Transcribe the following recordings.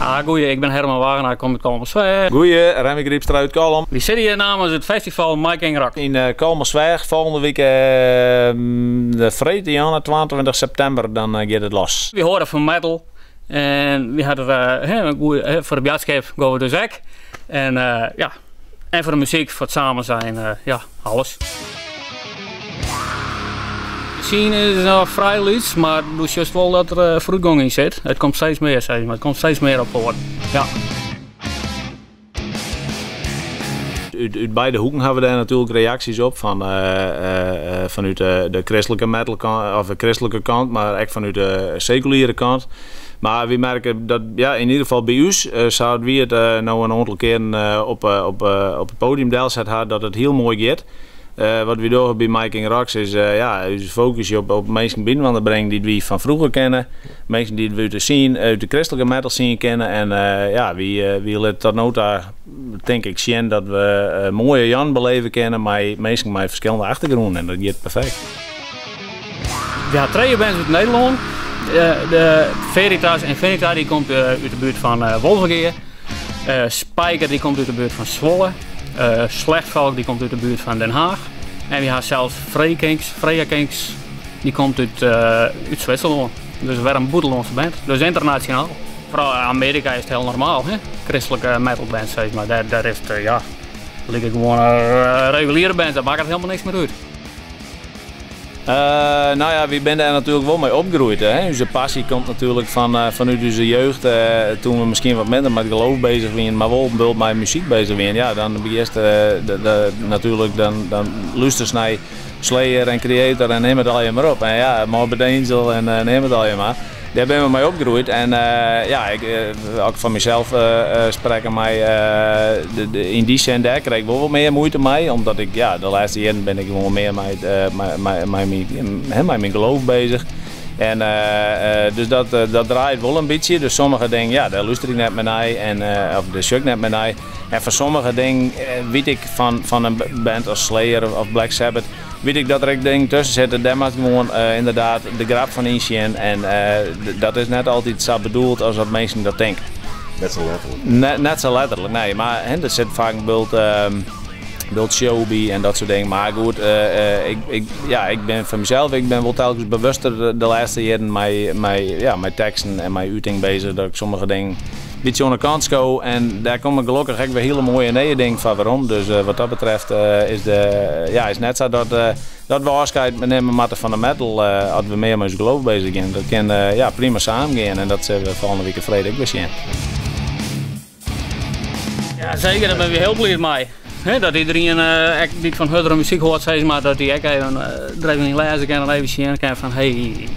Ja, goeie, ik bin Herman Wagenaar, ik kom út Kollumersweach. Goeie, Remmy Grypstra út Kollum. Wy sitte hjir namens it festival My King Rock. Yn Kollumersweach, folgjende wike de freedtejûn, 22 septimber, dan giet it los. Wy hâlde fan metal en wy ha der in goeie, foar de boadskip gean we dus ek. En ja, en foar de muzyk, foar it samen zijn, ja, alles. De scene is noch frij lyts, mar do sjochst wol dat der foarútgong yn sit. It komt steeds mear, sis mar. It komt steeds mear op poaten. Ja. Út beide hoeken hawwe we dêr natuerlik reaksjes op fan fanút de kristlike metal kant of de kristlike kant, mar ek fanút de sekuliere kant. Mar wy merke dat ja, yn ieder gefal by ús, sa't wy it no in oantal kearen op op op it podium delset ha, dat it hiel moai giet. Wat wy dogge by My King Rocks is ja, ús fokusje op minsken byinoar bringen dy't wy fan froeger kenne. Minsken dy't we út de scene, út de kristlike metal scene kenne. En ja, wy, wy litte tot no ta, tink ik, sjen dat we moaie jûnen beleve kinne mei minsken mei ferskillende achtergrûnen. En dat giet perfekt. Wy ha trije bands út Nederlân. De Veritas Infinita dy komt út de buert fan Wolvegea. Spijker dy komt út de buert fan Zwolle. Slechtvalk dy komt út de buert fan Den Haag. En wy ha sels Freya Freya Kings, dy komt út út Switserlân. Dus wer in bûtenlânske band. Dus ynternasjonaal. Foaral Amearika is it hiel normaal, hè? Kristlike metalbands, sis mar. Dêr, dêr is it, ja, like gewoan reguliere bands, dat makket helemaal niks mear út. No ja, wy binne dêr natuerlik wol mei opgroeid. Hè. Us passy komt natuerlik fan, fanút ús jeugd, toen we miskien wat minder mei it geloof bezich wiene, mar wol in bult mei muzyk bezich wiene. Ja, dan begjinst natuerlik, dan, dan lústerst nei Slayer en Kreator en neam it allegear mar op. En ja, Morbid Angel en neam it allegear mar. Dêr binne we mei opgroeid en ja, ik, as ik foar mysels sprekke mei, yn dy sin dêr krij ik wol wat mear muoite mei, omdat ik ja, de lêste jierren bin ik gewoan mear mei, mei, mei myn geloof bezich. En dus dat, dat draait wol in bytsje. Dus sommige dingen, ja, dêr lúster ik net mear nei en of dêr sjoch ik net mear nei. En foar sommige dingen wit ik fan, fan in band as Slayer of Black Sabbath, wit ik dat der ek dingen tusken sitte, dêr moatst gewoan ynderdaad de grap fan ynsjen. En dat is net altyd sa bedoeld as dat minsken dat tinke. Net sa letterlik. Net, net sa letterlik, nee. Mar hè, der sit faak in bult, bult show by en dat soart dingen. Mar goed, ik, ik, ja, ik bin foar mysels, ik bin wol telkens bewuster de lêste jierren mei, mei, ja, mei teksten en mei uting bezich. Dat ik sommige dingen bytsje oan de kant sko. En dêr komme gelokkich ek wer hiele moaie nije dingen foar werom. Dus wat dat betreft is, de, ja, is net sa dat, dat we ôfskied nimme moatte fan de metal as we mear mei ús geloof bezich gean. Dat kin ja, prima samen gean en dat sille we folgjende wike freed ek wer sjen. Ja, seker, dêr binne we hiel bliid mei. dat iderien ek dy't fan hurdere muzyk hâldt, sis mar, dat dy ek even der even yn lêze kin en even sjen kin fan hey,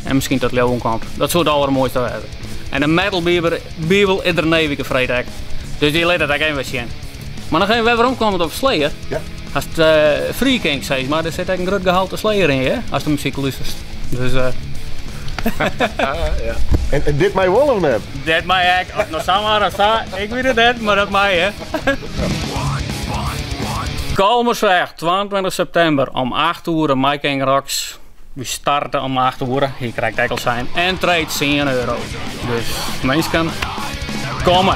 en miskien tot leauwen komt. Dat soe it aldermoaiste wêze. En de Metal Bibel is der nije wike freed ek. Dus dy lit it ek even wer sjen. Mar noch even wer weromkommend op Slayer. Ja. Hast Free King, sis mar, der sit ek in grut gehalte Slayer yn, hè, ast de muzyk lústerst. Dus ja. En dit mei wol of net? Dit mei ek. Of no samar of sa, ik wit it net, mar dat mei, hè. Kollumersweach, 22 septimber om 8 oere, My King Rocks. Wy starte om 8 oere, hie ik krekt ek al sein. Entree 10 euro. Dus minsken, komme!